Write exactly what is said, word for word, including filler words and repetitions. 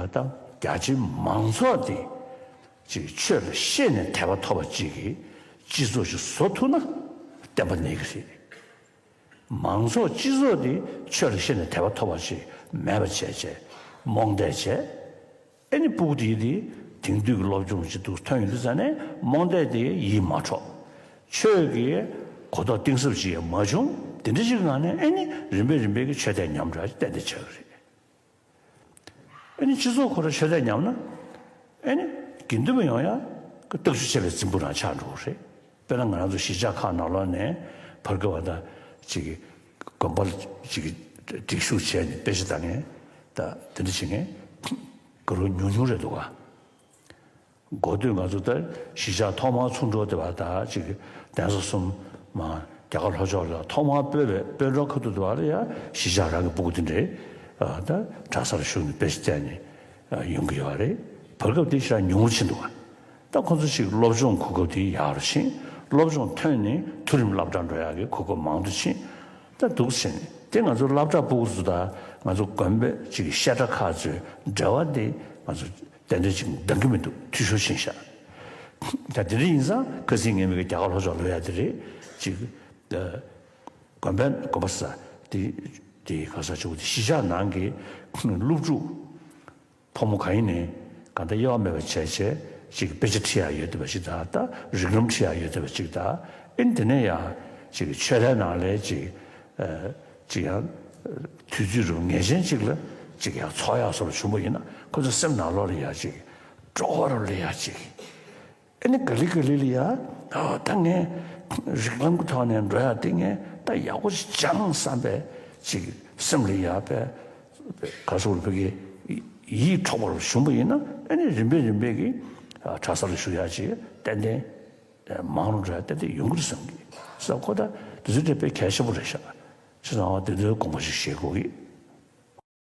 ད་རྒྱ་ཆེའི་མང་ཚོགས་དེ་ཅིག་ཆོས་ལ་ཤེས་ནས་དད་པ་ཐོབ་པ་ཅིག་གི་སྤྱི་ཚོགས་ཤིག་བཟོ་ཐུབ་ན་བསྟན་པ་གནས་ཀྱི་རེད། མང་ཚོགས་སྤྱི་ཚོགས་དེ་ཆོས་ལ་ཤེས་ནས་དད་པ་ཐོབ་པ་ཞིག་མེད་པ་བྱས་བྱས་རྨོངས་དད་བྱས། ཨེ་ནི་སྤུ་གུ་དེ་དེ་དེང་དུས་ཀྱི་སློབ་སྦྱོང་ཅིག་འདུག་ཐོན་ཡོང་དུས་ཙ་ནས་རྨོངས་དད་དེ་ཡིད་མ་འཕྲོག་ཆོས་ཀྱི་གོ་རྟོགས་གཏིང་ཟབ་ཅིག་ཡང་མ་བྱུང་། དེ་འདྲ་ཞིག་གི་ངང་ནས་ཨེ་ནི་རིམ་པས་རིམ་པས་ཀྱི་ཆོས་དད་ཉམས་འདྲ་ཞིག་ཏན་ཏན་ཆགས་ཀྱི་རེད། ཨེ་ནི་སྤྱི་ཚོགས་ཁོ་རང་ཆོས་དད་ཉམས་ན། ཨེ་ནི་དགེ་འདུན་པ་ཡོང་ཡ་ཀྱི་རྟག་ཞུ་བྱེད་པའི་རྫིང་བུ་རང་ཆགས་འགྲོ་གི་རེད། དཔེར་ན་ང་རང་ཚོ་གཞིས་ཆགས་ཁག་ནང་ལོགས་ནས་བར་སྐབས་བ་ད་ཅིག་དགོན་པ་ཅིག་སྒྲིག་ཞུགས་བྱས་ནས་དཔེ་ཆ་ལྟ་མཁན་ད་དེ་འདྲ་བྱེད་མཁན་དགའ་རབ་ཉུང་ཉུང་རེད་འདུག་ག་འགོ་སྟོད་ང་ཚོ་ད་གཞིས་ཆགས་ཐོག་མར་ཚུགས་འགྲོ་བསྡད་པ་ད་ཅིག་གདན་ས་གསུམ་མ་རྒྱ་གར་ལྷོ་ཕྱོགས་ལ་ཐོག་མར་སྤོས་པའི་སྤོས་འབྲོག་ཁ་ཐུག་དེ་བ་ལ་ཡ་གཞིས་ཆགས་རང་གི་སྤུ་གུ་དེ་འདྲས་ད་གྲྭ་སར་ཞུགས་ནས་དཔེ་ཆ་བལྟས་ནས་ཡོང་གི་ཡོད་རེད། བར་སྐབས་དེ་ཞེ་དྲག་ཉུང་རུ་ཕྱིན་འདུག་ད་ཁོ་ཚོ་ཞིག་སློབ་སྦྱོང་གོ་སྐབས་དེ་ཡག་རུ་ཕྱིན། སློབ་སྦྱོང་ཐོན་ནས་མཐོ་རིམ་སློབ་གྲྭར་འགྲོ་ཡག་གི་གོ་སྐབས་མང་དུ་ཕྱིན། ད་འདུག་ཟེར་ནས་དེ་ང་ཚོ་སློབ་གྲྭ་སྤུ་གུ་ཚོ་དང་ང་ཚོ་དགོན་པའི་ཅིག་བཤད་གྲྭ་ཁག་ཚོའི་འབྲེལ་བ་དེ་ང་ཚོ་ཏན་ཏན་ཅིག་འདང་གི་མི་འདུག་འཐུས་ཤོར་ཕྱིན་ཤག་ད་དེ་འདྲ་ཡིན་ཙང་ཁ་སང་ངས་མི་གི་རྒྱ་གར་ལྷོ་ཕྱོགས་ལ་ཡ་དེ་རེད་ཅིག་དགོན་པའི་དགོན་པ་ས་དེ་དེ་ག་ས་ཆུ་བོ་དེ་གཞིས་ཆགས་ནང་གི་སློབ་ཕྲུག་ཕོ་མོ་གང་ཡིན་ནའི་གང་ལྟར་དབྱེ་བ་མེད་པ་བྱས་བྱས་ཅིག་དཔེ་ཆ་ཁྲིད་ཡག་ཡོད་བསྡད་པ་ཅིག་དང་ད་རིགས་ལམ་ཁྲིད་ཡག་ཡོད་བསྡད་པ་ཅིག་དང་ཨེ་འདི་ནས་ཡང་ཅིག་ཆོས་ལྷན་ནང་ལས་ཅིག་ཅིག་ཡང་དུས་ཚོད་རུ་ངེས་ཅན་ཅིག་ལ་ཅིག་ཡང་ཚོགས་ཡག་སོགས་ལ་བྱུང་བ་ཡིན་ན་ཁོ་ཚོ་སེམས་ནང་ལོགས་ལ་ཡང་ཅིག་སྤྲོ་བ་རུ་སླེབས་ཡག་ཅིག་ཨ་ནི་ག་ལེ་ག་ལེ་ལ་ཡ། ཨ་ད་ངས་རིགས་ལམ་གྱི་ཐོག་ནས་འགྲོ་ཡ་དེ་ངས་ད་ཡག་པོ་ཞིག་སྦྱངས་བསམ་པའི་ཅིག་སེམས་ལ་ཡ་པའི་ག་སོགས་ལ་ཕ་གི་ཡིད་འཕྲོག་པར་བྱུང་བ་ཡིན་ན་ཨ་ནི་རིམ་པས་རིམ་པས་ཀྱི་གྲྭ་སར་ཞུགས་ཡ་ཅིག་ཏན་ཏན་མང་རུ་འགྲོ་ཡ་ཏན་ཏན་ཡོང་གི་རེད་བསམ་གི་ས་ཁོ་ད་དེ་ཚོ་དེ་དཔེ་གལ་ཆེན་པོ་རེད་ཤག་ཅེས་སོང་བ་དེ་ཚོའི་དགོངས་པ་ཞིག་བཞེས་དགོས་ཀྱི།